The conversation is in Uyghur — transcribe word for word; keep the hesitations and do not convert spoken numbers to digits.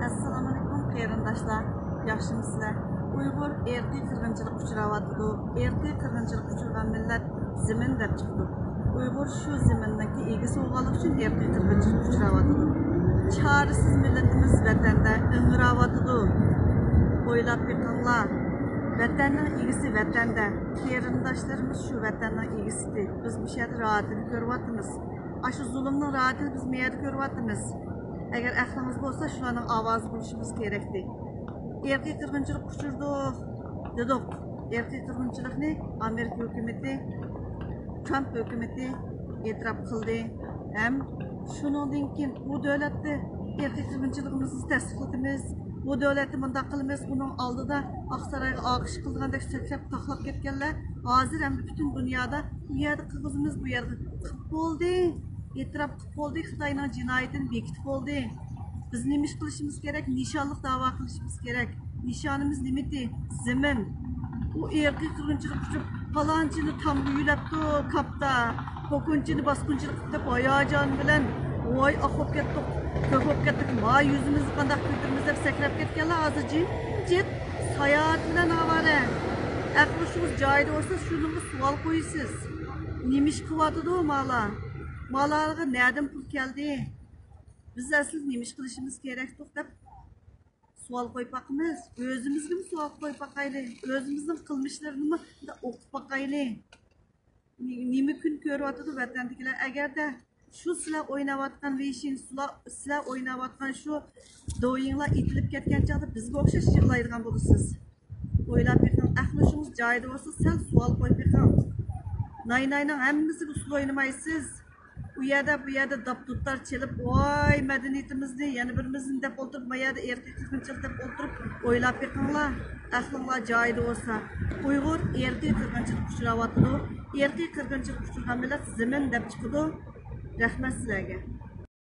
ئەسسالامۇئەلەيكۇم قېرىنداشلار، ياخشىمۇسىلەر؟ ئۇيغۇر ئىرقىي قىرغىنچىلىققا ئۇچراۋاتىدۇ. ئىرقىي قىرغىنچىلىققا ئۇچرىغان مىللەت زېمىن دەپ چىقىدۇ. ئۇيغۇر شۇ زېمىننىڭكى ئىگىسى بولغانلىقى ئۈچۈن ئىرقىي قىرغىنچىلىققا ئۇچراۋاتىدۇ. چارىسىز مىللىتىمىز ۋەتەندە ئىڭراۋاتىدۇ. ئويلاپ بېقىڭلار، ۋەتەننىڭ ئىگىسى ۋەتەندە. قېرىنداشلىرىمىز شۇ ۋەتەننىڭ ئىگىسى. بىز مۇشۇ يەردە راھەتىنى كۆرۈۋاتىمىز. ئاشۇ زۇلۇمنىڭ راھىتىنى بىز مەيەردە كۆرۈۋاتىمىز. ئەگەر ئەقلىڭىز بولسا، شۇلارنىڭ ئاۋازى بولۇشىمىز كېرەكتى. ئىرقىي قىرغىنچىلىققا ئۇچرىدۇق دېدۇق. ئىرقىي قىرغىنچىلىقنى ئامېرىكا ھۆكۈمىتى، ترامپ ھۆكۈمىتى ئېتىراپ قىلدى. ھەم شۇنىڭدىن كېيىن بۇ دۆلەتتە ئىرقىي قىرغىنچىلىقىمىزنى تەستىقلىدىمىز. بۇ دۆلەتتە مۇنداق قىلىمىز، ئۇنىڭ ئالدىدا ئاقسارايغا ئالقىش قىلىدىغاندەك سەكرەپ تاقلاپ كەتكەنلەر ھازىر ھەمدە پۈتۈن دۇنيادا ئۇ يەردە قىلغۇزىمىز، بۇ يەردە قىلىپ بولدى، ئېتىراپ قىلىپ بولدى، خىتاينىڭ جىنايىتىنى بېكىتىپ بولدى. بىز نېمە ئىش قىلىشىمىز كېرەك؟ نىشانلىق داۋا قىلىشىمىز كېرەك. نىشانىمىز نېمىتى؟ زېمىن. ئۇ ئىرقىي قىرغىنچىلىق ئۇچۇپ، پالانچىنى تامغا يۆلەپتۇ، كاپتا، پوكۇنچىنى باسقۇنچىلىق قىلىپ دەپ ھاياجان بىلەن، ۋاي ئاق بولۇپ كەتتۇق، كۆك بولۇپ كەتتۇق، ما يۈزىمىزنى قانداق كۆتۈرىمىز دەپ سەكرەپ كەتكەنلەر ھازىر جىمجىت ساياھەت بىلەن ئاۋارە. ئەقلى ھوشىڭىز جايىدا بولسا شۇنىڭغا سوئال قويىسىز. نېمە ئىش قىلىۋاتىدۇ مالا؟ مالارغا نەدىن پۇل كەلدى؟ بىز ئەسلى نېمە ئىش قىلىشىمىز كېرەكتۇق دەپ سوئال قويۇپ باقىمىز. ئۆزىمىزگىمۇ سوئال قويۇپ باقايلى. ئۆزىمىزنىڭ قىلمىشلىرىنىمۇ ئوقۇپ باقايلى. نېمە كۈن كۆرۈۋاتىدۇ ۋەتەندىكىلەر؟ ئەگەردە شۇ سىلەر ئويناۋاتقان ۋېيشىن، سىلەر، سىلەر ئويناۋاتقان شۇ دويىڭلار ئېتىلىپ كەتكەن چاغدا بىزگە ئوخشاش يىغلايدىغان بولىسىز. ئويلاپ بېقىڭ، ئەقلى ھوشىڭىز جايىدا بولسا سەل سوئال قويۇپ بېقىڭ. نايناينىڭ ھەممىسىگە ئۇسسۇل ئوينىمايسىز. ئۇ يەردە، بۇ يەردە داپ دۇتار چېلىپ، ۋاي مەدەنىيىتىمىزنى، يەنە بىرىمىزنى دەپ ئولتۇرۇپ، ما يەردە ئىرقىي قىرغىنچىلىق دەپ ئولتۇرۇپ، ئويلاپ بېقىڭلار، ئەقلىڭلار جايىدا بولسا. ئۇيغۇر ئىرقىي قىرغىنچىلىققا ئۇچراۋاتىدۇ. ئىرقىي قىرغىنچىلىققا ئۇچرىغان مىللەت زېمىن دەپ چىقىدۇ. رەھمەت سىلەرگە.